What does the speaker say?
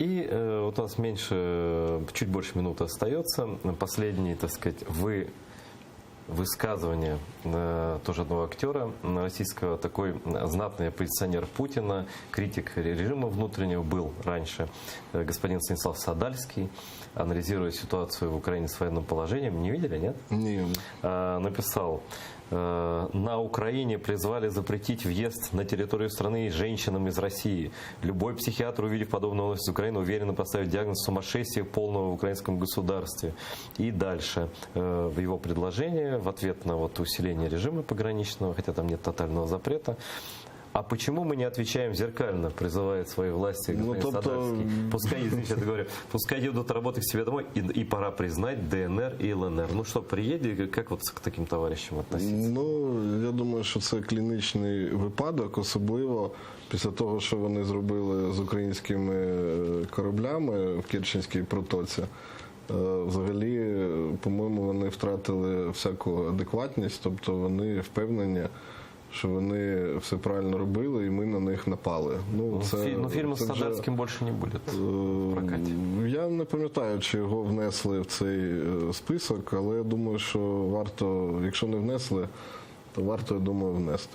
И вот у нас меньше, чуть больше минуты остается. Последний, так сказать, вы высказывание тоже одного актера российского, такой знатный оппозиционер Путина, критик режима внутреннего был раньше, господин Станислав Садальский, анализируя ситуацию в Украине с военным положением, не видели, нет? Ні. Написал: на Украине призвали запретить въезд на территорию страны женщинам из России. Любой психиатр, увидев подобную новость из Украины, уверенно поставит диагноз сумасшествия полного в украинском государстве. И дальше в его предложение в ответ на вот усиление режима пограничного, хотя там нет тотального запрета. А почему мы не отвечаем зеркально, призывает свои власти Ну, господин тобто- Садальский. Пускай, извините, я говорю, пускай едут работать к себе домой, и пора признать ДНР и ЛНР. Ну что, приедет, как вот к таким товарищам относиться? Ну, я думаю, що це клінічний випадок, особливо після того, що вони зробили з українськими кораблями в Керченській протоці. Взагалі, по-моєму, вони втратили всяку адекватність, тобто вони впевнені, що вони все правильно робили, і ми на них напали. Ну, Ну, це, ну, фильма це с вже- Садальским больше не будет в прокате. Я не пам'ятаю, чи його внесли в цей список, але я думаю, що варто, якщо не внесли, то варто, я думаю, внести.